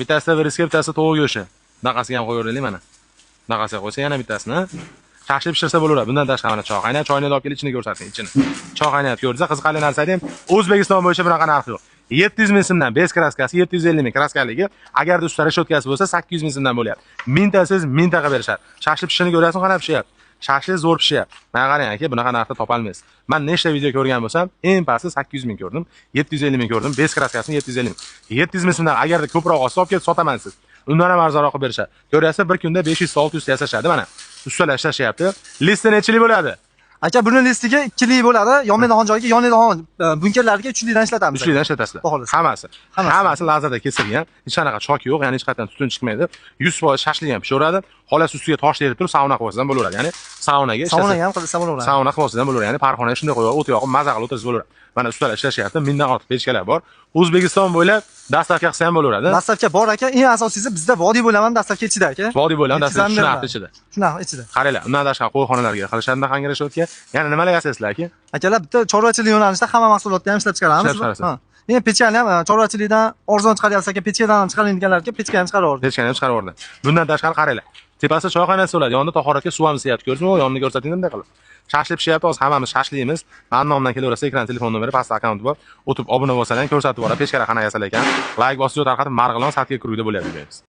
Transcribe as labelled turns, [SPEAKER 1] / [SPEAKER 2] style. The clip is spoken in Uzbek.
[SPEAKER 1] Bittasida вырезка, bittasida tovuq go'shti. Bunaqasiga ham qo'yaveraylik mana. Bunaqasiga qo'ysa yana bittasini. Shashlik pishirsa bo'laveradi. Bundan tashqari mana choy qaynab, choyni olib kelib ichini ko'rsating, ichini. Choy qaynayapti, ko'rdingizmi? Qiziqarli narsa aytayim, O'zbekiston bo'yicha bunaqa narx yo'q. 700 ming so'mdan без краска si, 750 ming краска ligi. Agarda ustida решётка si bo'lsa, 800 ming so'mdan bo'lyapti. Mingtasiz mingta qilib berishadi. Shashlik pishishini ko'ryapsizmi, qanaqa pishyapti? Shashlik zo'r pishyapti. Mana qarang aka, bunaqa narxda topolmaysiz. Men nechta video ko'rgan bo'lsam, eng pasti 800 ming ko'rdim, 750 ming ko'rdim, без краска sini 750 ming. 700 ming so'mdan agarda ko'proq olsa, olib kelib sotaman siz. Undan ham arzonroq qilib berishadi. Ko'ryapsiz, bir kunda 500 600 yasashadi mana. Ustalar ishlashyapti. Listi nechilik bo'ladi?
[SPEAKER 2] Aka, buni listigi 2lik bo'ladi. Yonmaydigan joyga yonadigan bunkerlarga 3likdan ishlatamiz.
[SPEAKER 1] 3likdan ishlatasizlar.
[SPEAKER 2] Xudo xohlasa.
[SPEAKER 1] Hammasi.
[SPEAKER 2] Hammasi.
[SPEAKER 1] Hammasi lazerda kesilgan. Hech qanaqa chok yo'q, ya'ni hech qayerdan tutun chiqmaydi. 100% shashlik ham pishaveradi. Xolos ustiga tosh terib turib sauna qilib olsangiz ham bo'laveradi. Ya'ni saunaga ishlasa
[SPEAKER 2] Sauna ham qilsa bo'laveradi.
[SPEAKER 1] Sauna qilib olsangiz ham bo'laveradi. Ya'ni parxonaga shunday qo'yib, o't yoqib, maza qilib o'tirsa bo'laveradi. Mana ustalar ishlashyapti. 1000dan ortiq pechkalar bor. O'zbekiston bo'ylab доставка qilsa ham bo'laveradi.
[SPEAKER 2] Доставка bor aka, eng asosiysi bizda vodiy bo'laman доставка ichida aka.
[SPEAKER 1] Vodiy bo'ylab доставка
[SPEAKER 2] Yetkazamiz
[SPEAKER 1] shu
[SPEAKER 2] beradi.
[SPEAKER 1] narxni ichida.
[SPEAKER 2] Shunaqa ichida.
[SPEAKER 1] Qaranglar, undan tashqari qo'yxonalarga qilishadi bunaqangi решётка. Yana nimalar yasaysizlar aka?
[SPEAKER 2] Akalar, bitta chorvachilik yo'nalishida hamma mahsulotni ham ishlab chiqaramiz.
[SPEAKER 1] Ishlab chiqarasiz.
[SPEAKER 2] Ha. Endi pechkani ham chorvachilikdan arzon chiqaryapsiz aka, pechkadan ham chiqarilganlarga pechka ham chiqarib yubordik.
[SPEAKER 1] Pechkani ham chiqarib yubordi. Bundan tashqari qaranglar. Tepasida choy qaynatsa bo'ladi, yonida tahoratga suv ham isiyapti. Ko'rdingizmi? Yonini ko'rsating bunday qilib. Shashlik pishyapti, hozir hammamiz shashlikimiz. Mani nomimdan kelaversa, ekran telefon nomeri, pastda akkaunt bor. O'tib obuna bo'lsalar ham ko'rsatib boradi. Pechkalar qanaqa yasalar ekan. Layk bosib, tarqatib, Marg'ilon Satga kurugida bo'lyapti.